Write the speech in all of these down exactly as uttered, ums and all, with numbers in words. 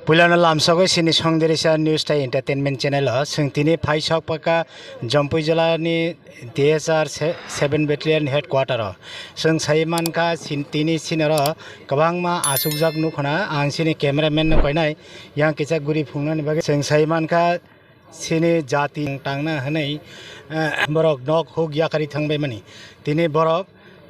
Puilano lamsogwi sini Songderisa News tei Entertainment channel o chwng tini phai sok paka Jampui jila ni T S R se-, seven Battalion Headquarter o. Chwng sai mankha sin-, tini sinoro kwbangma achukjak nukhuna ang sini cameraman no koinai yang kisa guri phungnani bagwi chwng sai mankha. Chini jati tangna hwnwi, eh, borok nok huk yakarwi thangbaimani. Tini borok,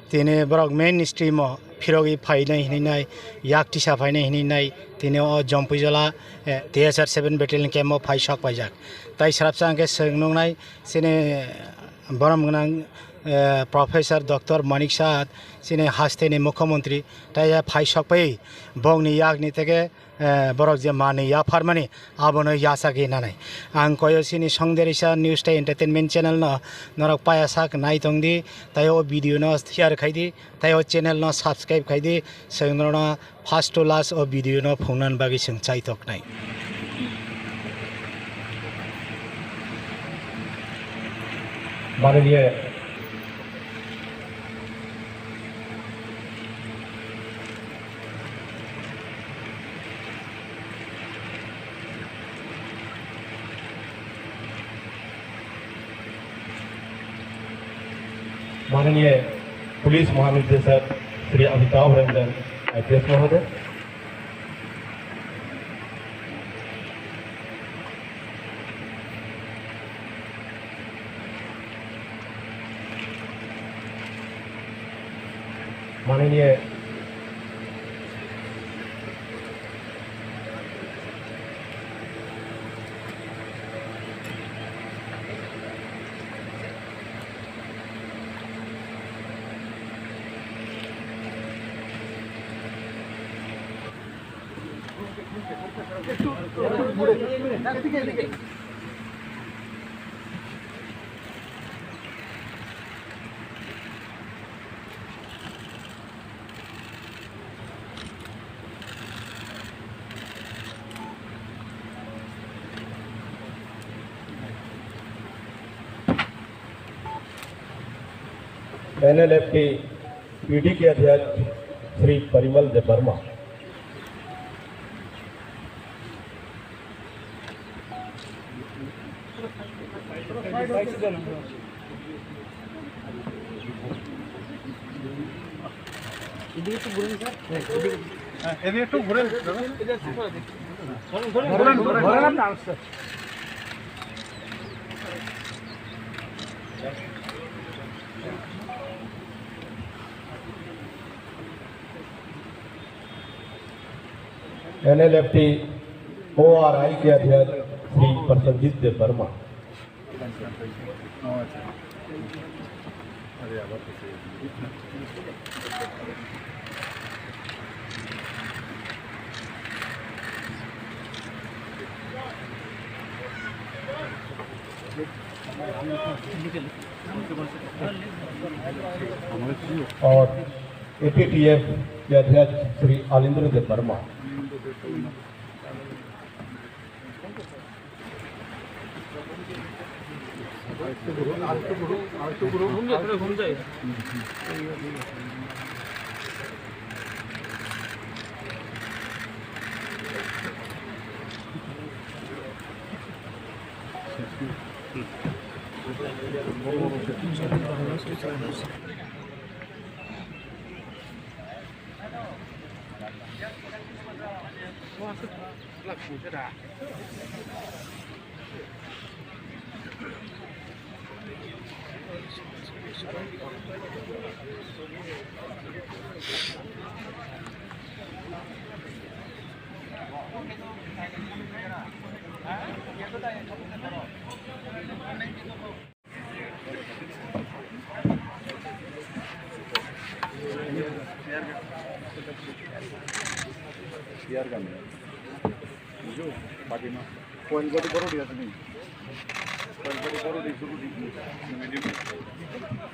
tini borok mainstream o phirogwi phainai hwnwi nai, yak tisa phainai hwnwi nai, tini o Jampui jila, eh, T S R seven Battalion camp o phai sok paijak. Tai srapsa hwnkhe chwng nuknai chini borom gwnang, eh, Professor Doctor Manik Saha chini hasteni Mukhyamantri tai phai sok pai bongni yakni teke eh, borok je manwi yapharmani abono yachagwi nanai. Ang koyo chini Songderisa News tei Entertainment channel no norok paya sak nai tongdi, tai o video no share khaidi, tai o channel no subscribe khaidi, chwng norokno first to last o video no phungnani bagwi chwng chaitoknai. Mananiya माननीय पुलिस महानिदेशक श्री अमिताभ रंजन आईपीएस महोदय। माननीय NLFT PD के अध्यक्ष श्री परिमल देव वर्मा। এদিকে একটু ঘুরেন, স্যার। হ্যাঁ, এদিকে। হ্যাঁ, এদিকে একটু ঘুরেন, দাদা। ঘুরেন, ঘুরেন, ঘুরেন, ঘুরেন। एनएलएफटी ओआरआई के अध्यक्ष श्री प्रसन्नजीत देव वर्मा। और एपीटीएफ के अध्यक्ष श्री आलिंद्र देव वर्मा।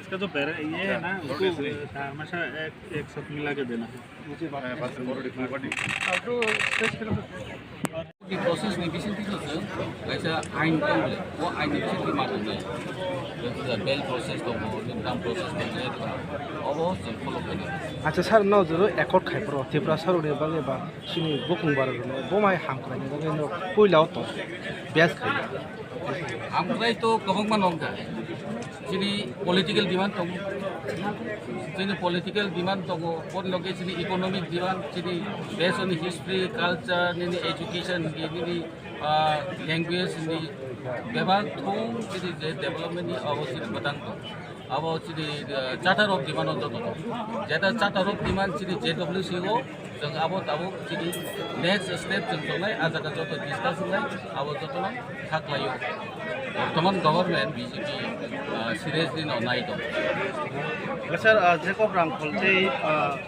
इसका जो पैरा ये है ना, उसको हमेशा एक, एक साथ मिला के देना है। Process ni bisingtwi no chwng kaisa ain tongo, o ain ni bisingtwi ma tongnai. Bail process tongo, dam process tongo, obo chwng follow khainai. Acha sir, no joro accord khai pro Tripura saroni bagwi ba chini bukung barok rwno bo mai hamkraini bagwi no puila o to best khai. Hamkrai to kwbangma nongkha. Chini political demand tongo. Chini political demand tongo. Por loge chini economic demand, chini based on history, culture, nini education, nini, ah, language, nini bebak thung chini je development ni abo chini batang tong. Abo chini, ah, charter of demand o joto tong. Jeta charter of demand chini J W C o Chwng abo tabuk chini next step chwng tongnai, ah jaga joto discuss wngnai, abo jotono kha khlaio. Bortoman government B J P, ah, seriously no nai tong. Sir, ah, Jacob Rangkhol tei, ah,